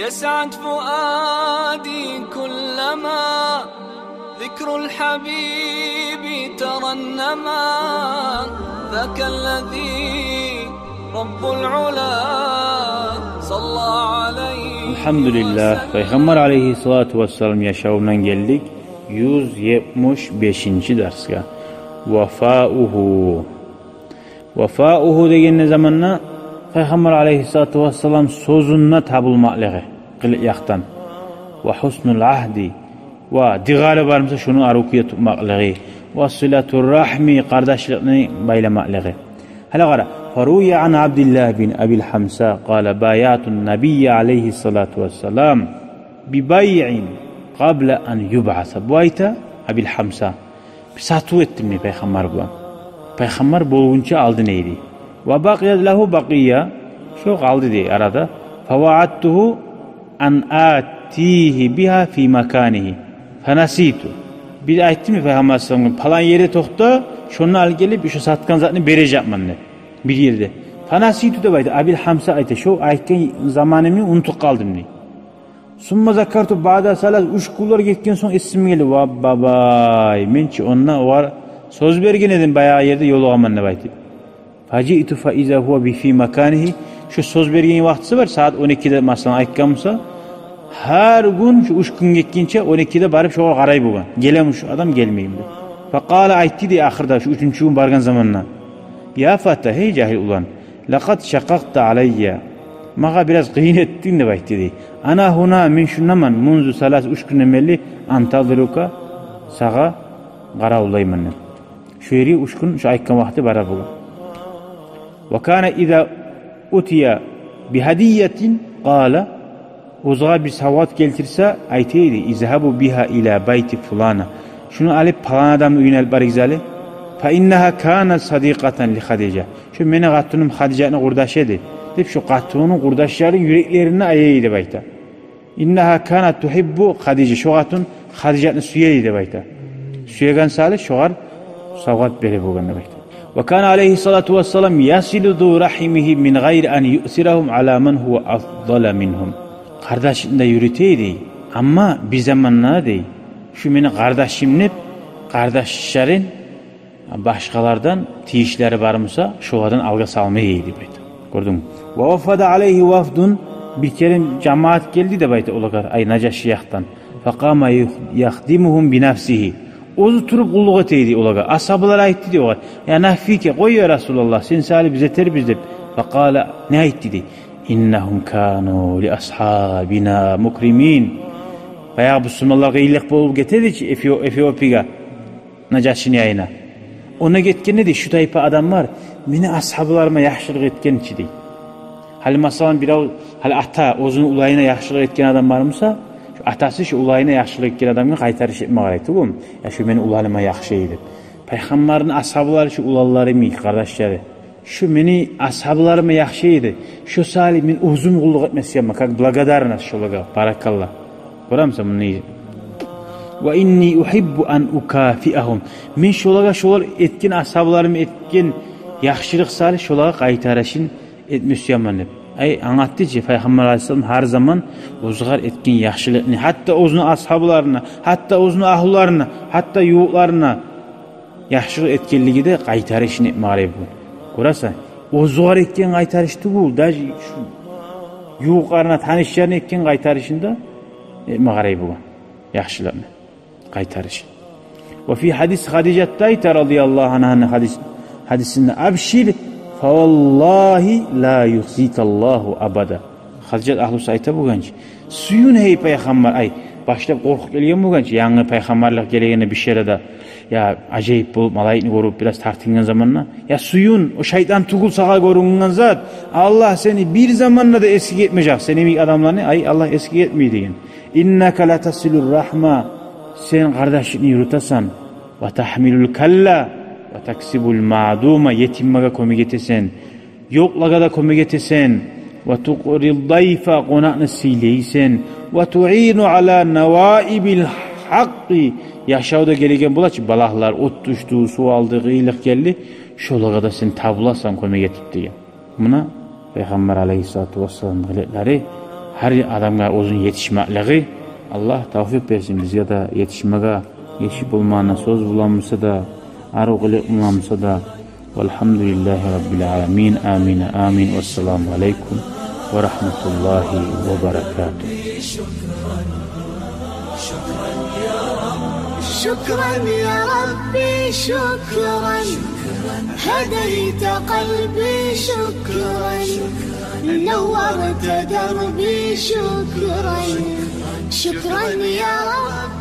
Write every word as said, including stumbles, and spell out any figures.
يسعد فؤادي كلما ذكر الحبيب ترنما، ذاك الذي رب العلا صلى عليه. Алгьамдулиллагь, وسلم. Пайхаммар алайгьиссалату вассалам яшавундан гелдик юз етмиш бешинчи дарсгъа. وفاؤه. وفاؤه дегенде заманда Пайхаммар алайгьиссалату вассалам сёзюнде табулмакълыгъы къылыкъ якъдан. وحسن العهد, ва дыгъары бар буса, шону арив кюйде тутмакълыгъы. وصلة الرحم, къардашлыкъны байламакълыгъы. Гьали къара. فروي عن عبد الله بن أبي الحمصاء قال: بايعت النبي عليه الصلاة والسلام ببيع قبل أن يبعث. Бу айта, Абил Гьамса: бир сатыв этдим дей Пайхаммар булан. Пайхаммар болгъунча алдын эди. وبقيت له بقية, шо къалды дей арада. فوعدته أن آتيه بها في مكانه فنسيت. Бир айтдым дей Пайхаммар саллаллагьу алайгьи ва салламгъа: палан ерде токъта, шонда алып гелип, шо сатгъан затны бережекмен деп. Бир ерде. فنسيت деп айта, Абил Гьамса айта, шо айтгъан заманымны унутуп къалдым дей. ثم ذكرت بعد ثلاث, уьч гюнлер гетген сонг эсиме гелди: ва бабай, мен чи онда огъар сёз берген эдим, баягъы ерде ёлугъаман деп айтып. فجئت فإذا هو في مكانه, шо сёз берген вакътиси бар, сагьат он экиде, масала, айтгъан буса, гьар гюн шо уьч гюн гетгинче он экиде барып шогъар къарай болгъан. Гелеми шо адам, гелмейми деп. فقال, айтды дей ахырда, шо уьчюнчю гюн баргъан заманда: يا فتى, гьей жагьил улан, لقد شققت علي, магъа бираз къыйын этдинг деп айтды дей. أنا هنا, мен шундаман, منذ ثلاث, уьч гюнден берли, أنتظرك, сагъа къаравуллайман деп. Шо ерге уьч гюн шо айтгъан вакъти бара болгъан. وكان إذا أتي بهدية قال, оьзюне бир савгъат гелтирсе, айта эди: اذهبوا بها إلى بيت فلانة, шуну алып палан адамны уьюне алып барыгъыз гьали. فإنها كانت صديقة لخديجة, шо мени къатыным Хадижатны къурдашы эди деп, шо къатынны къурдашларын юреклерине ая эди деп айта. إنها كانت تحب خديجة, шо къатын Хадижатны сюе эди деп айта. Сюеген саялы шогъар савгъат бере болгъан деп айта. وكان عليه الصلاة والسلام يصل ذو رحمه من غير أن يؤثرهم على من هو أفضل منهم. Къардашын да юрюте эди, амма бир заманда дей, шо мени къардашым деп, къардашларын башгъалардан тийишлери бар буса, шолардан алгъа салмай эди деп айта. Гёрдюнгмю? ووفد عليه وفد, бир керен жамаат гелди деп айта олагъа, ай, Нажаши якъдан. فقام يخدمهم بنفسه. Оьзю туруп къуллукъ эте эди олагъа. Асгьабалар айтды дей огъар: يا نكفيك, къой, я Расулаллагь, сен саялы биз этербиз деп. فقال, не айтды дей? إنهم كانوا لأصحابنا مكرمين. Баягъы бусурманлагъа къыйынлыкъ болуп гете эди чи Эфио-, Эфиопиягъа, Нажашини янына. Онда гетгенде дей, шу тайпа адамлар мени асгьабаларыма яхшылыкъ этген чи дей. Гьали, масала, бирев, гьали ата оьзюню уланына яхшылыкъ этген адам бар буса, шо атасы шо уланына яхшылыкъ этген адамгъа къайтарыш этме къарай тюгюлмю? Я, шо мени уланыма яхшы эди деп. Пайхаммарны асгьабалары шо уланлары йимик, къардашлары. Шо мени асгьабаларыма яхшы эди. Шо саялы мен оьзюм къуллукъ этме сюемен, как благодарность шолагъа. Баракалла. Гёремисен муну? وإني أحب أن أكافئهم. Мен шолагъа, шолар этген, асгьабаларым этген яхшылыкъ саялы шолагъа къайтарышын этме сюемен деп. Ай, англатды чы, Пайхаммар алайгьиссалам гьар заман оьзюне этген яхшылыкъны, гьатта оьзюню асгьабаларына, гьатта оьзюню агьлюлерине, гьатта ювукъларына яхшылыкъ этгенлигинде къайтарышын этме къарай бу. Гёресен, оьзюне этген къайтарыш тюгюл, даже шу ювукъларына, танышларына этген къайтарышын да этме къарай бу. Яхшылыкъны къайтарыш. وفي حديث خديجة, айта, رضي الله عنها, гьадис, гьадисинде: أبشر فوالله لا يخزيك الله أبدا. Хадижат агьлюсю айта болгъан чы: сююн, гьей Пайхаммар, ай, башлап къоркъуп гелген болгъан чы, янгы пайхаммарлыкъ гелегенде бишара да, я, ажайып болуп, малайикни гёрюп, бираз тартынгъан заманда, я, сююн, о шайтан тюгюл сагъа гёрюнген зат, Аллагь сени бир заманда да эсгик этмежек, сени йимик адамланы, ай, Аллагь эсгик этмей деген. إنك لتصل الرحم, сен къардашлыкъны юрютесен. وتحمل الكل وتكسب المعدوم, етимлеге кёмек этесен, ёкълагъа да кёмек этесен. وتقري الضيف, къонакъны сыйлайсан. وتعين على نوائب الحق, яшавда гелеген бола чы балагьлар, от тюшдю, сув алды, къыйынлыкъ гелди, шолагъа да сен табуласан кёмек этип деген. Муна Пайхаммар алайгьиссалату вассаламны къылыкълары. Гьар адамгъа оьзюню етишмеклиги. Аллагь тавфикъ берсин бизге де етишмеге, етишип болмагъан сёз булан буса да, арив къылыкъ булан буса да. والحمد لله رب العالمين. آمين، آمين. والسلام عليكم ورحمة الله وبركاته. شكرا يا ربي، شكرا. هديت قلبي، شكرا. نورت دربي، شكرا. شكرا يا رب.